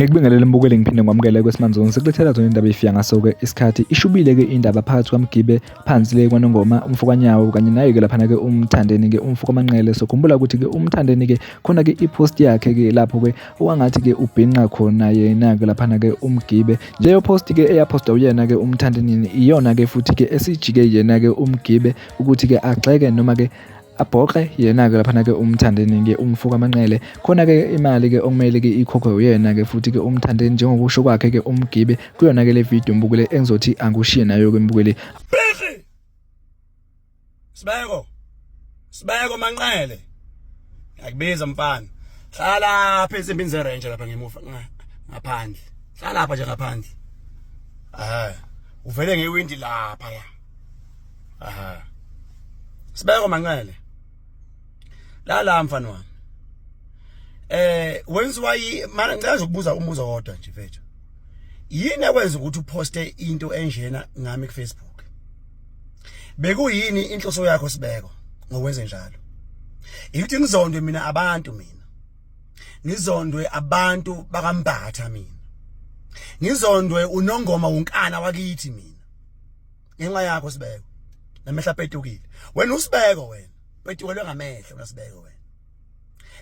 Ngikubingelele mbukeli ngiphinde ngikwamukele kwesimanzoni sikulethela zona indaba efika ngaso-ke isikhathi ishubile-ke indaba phakathi kwamgibe phansi le kwanongoma umfokanyawo kanye naye-ke laphana-ke umthandeni-ke umfokamanqele so khumbula ukuthi-ke umthandeni-ke khona-ke i-post yakhe-ke lapho-ke owangathi-ke ubhinqa khona yena-ke laphana-ke umgibe leyo post-ke eyapostwa uyena-ke umthandenini iyona-ke futhi-ke esijike yena-ke umgibe ukuthi-ke agxeke noma-ke abhoqe yena-ke laphana-ke umthandeni-ke umfo kamanqele khona-ke imali-ke okumele-ke ikhokhwe uyena-ke futhi-ke umthandeni njengokusho kwakhe-ke umgibe kuyona-ke le video mbukele engizothi angikushiye nayo-ke mbukele. Sibeko. Sibeko Manqele. Ngiyakubiza mfana. Hlala lapha ensimbini zerange lapha ngemuva ngaphandle. Hlala lapha nje ngaphandle. Ah, uvele ngewindi lapha ya. Aha. Sibeko Manqele. La la mfana wami. Eh wenziwa yi mana ngicela nje ukubuza umbuzo wodwa nje mfethu. Yini ekwenza ukuthi uposte into enjena ngami ku Facebook? Bekuyini inhloso yakho Sibeko ngokwenze njalo? Ukuthi ngizondwe mina abantu mina. Ngizondwe abantu bakaMbatha mina. Ngizondwe unongoma unkana wakithi mina. Ngenxa yakho Sibeko. Namehla apetukile. Wena uSibeko wena. Petukelwe ngamehlo uSibeko wena.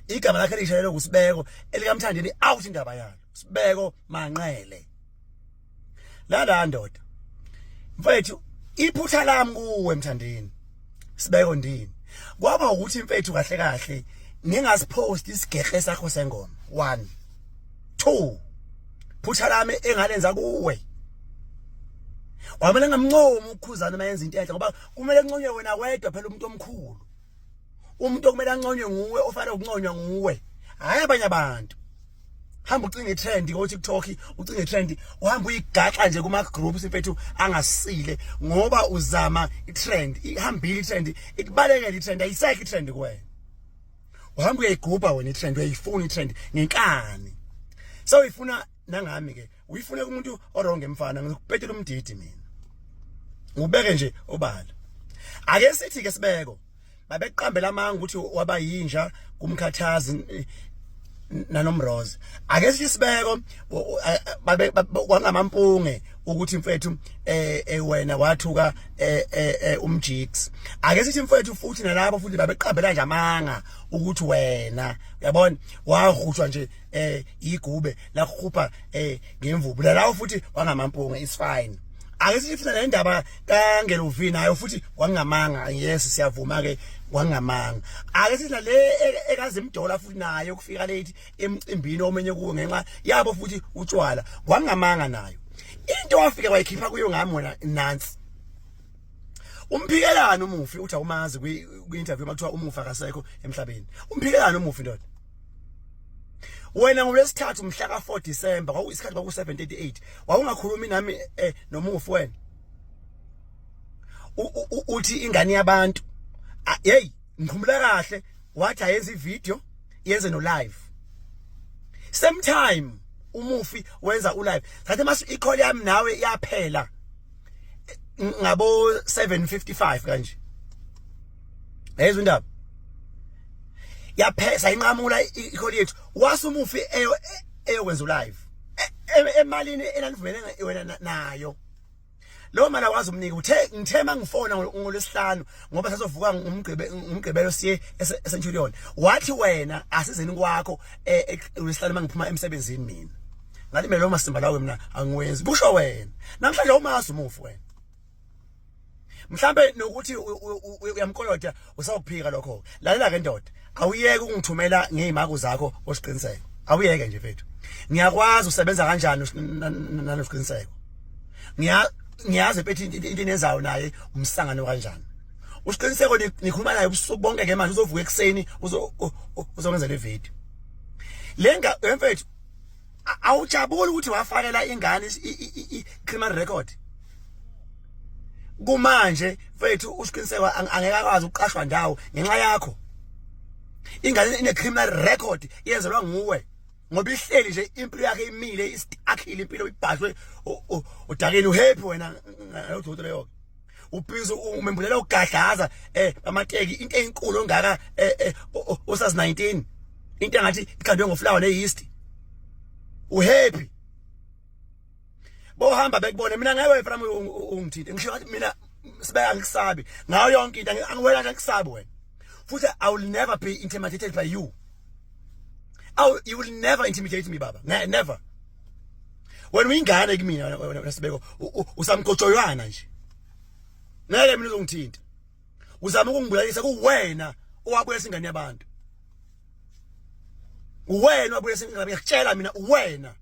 Igama lakhe lishayelwe uSibeko elikamthandeni out indaba yalo. Sibeko Manqele. La ndoda mfethu iphutha lami kuwe mthandeni sibeko ndini kwaba ukuthi mfethu kahle kahle ngingasipost isigehle sakho sengoma 1 2 phutha lami engalenza kuwe wamele ngamncomi ukukhuzana uma yenza into enhle ngoba kumele kunconywe wena wedwa phela umuntu omkhulu umuntu okumele anconywe nguwe ofanele ukunconywa nguwe hayi abanye abantu hamba ucinga itrend ko TikTok ucinga itrend uhamba uyigaxa nje kuma groups mfethu angasile ngoba uzama itrend ihambile itrend ikubalekele itrend ayisekho itrend kuwena uhamba uyayigubha wena itrend uyayifuna itrend ngenkani so uyifuna nangami ke uyifune kumuntu oronge mfana ngikupetela umdidi mina ngubeke nje obala ake sithi ke sibeko babeqambela amanga ukuthi waba yinja kumkhathazi nanomroza ake sithi sibeko babe kwangamampunge ukuthi mfethu eh wena wathuka eh umjiks ake sithi mfethu futhi nalabo futhi babeqambela nje amanga ukuthi wena uyabona wahutshwa nje igube lakukhupha ngemvubu lalawo futhi wangamampunge is fine ake sithi futhi le ndaba kaNgelovi nayo futhi kwangamanga yes siyavuma ke kwangamanga ake sithi le ekazimdola futhi nayo kufika late emcimbini omenye kuwo ngenxa yabo futhi utshwala kwangamanga nayo into wafika wayikhipha kuyo ngami wena nansi umphikelani umufi uthi awumazi kwi-interview makuthiwa umufi akasekho emhlabeni umphikelani umufi ndoda wena ngolwesithathu mhla ka-4 December kwakuyisikhathi kwaku-7:38 wawungakhulumi nami eh, nomufi wena uthi ingane yabantu hey ngikhumbula kahle wathi ayenze ivideo yenze no live same time umufi wenza u live sathi mase i-call yami nawe yaphela ngabo 7:55 kanje yezwa indaba yaphesa inqamula i-call yethu wase umufi eyokwenza ulive emalini enanivumelene wena nayo lo mali akwazi umnika uthe ngithe mangifona ngolwesihlanu ngoba sazovuka ngumgqibe ngumgqibelo siye eCenturion wathi wena asizeni kwakho ngolwesihlanu mangiphuma emsebenzini mina ngathi mina lo masimba lawo mina angiwenzi kusho wena namhlanje umazi umufi wena mhlambe nokuthi uyamkoloda usawukuphika lokho lalela ke ndoda awuyeke ukungithumela ngezimako zakho osiqiniseko awuyeke nje mfethu ngiyakwazi usebenza kanjani nanosiqiniseko ngiyazi mfethu into enenzayo naye umsangano kanjani usiqiniseko nikhuluma naye ubusuku bonke ke manje uzovuka ekuseni uzokwenza le video le mfethu awujabuli ukuthi wafakela ingane i-criminal record kumanje mfethu usiqiniseko angeke akwazi ukuqashwa ndawo ngenxa yakho ingane ine criminal record iyenzelwa nguwe. Ngoba ihleli nje impilo yakhe imile, isitakhile impilo, ibhajwe udakeni. Uhappy wena ngalodoti leyo? Ubhizi umembulela ugadlaza amateki, into enkulu ongaka, osazi 19, into engathi ikhandwe ngoflour neyeast. Uhappy bohamba bekubone. Mina ngeke wefram ungithinte. Ngisho ngathi mina sibeka, ngikusabi ngayo yonke into. Angiwena nje, ngikusabi wena futhi. I will never be intimidated by you. You will never intimidate me, baba. Never. Wena uyingane kumina wena Sibeko, usamqotshoywana nje. Ngeke mina uzongithinta. Uzama ukungibulalisa kuwena owabuyisa ingane yabantu. Uwena wabuyisa ingane, ngiyakutshela mina, uwena.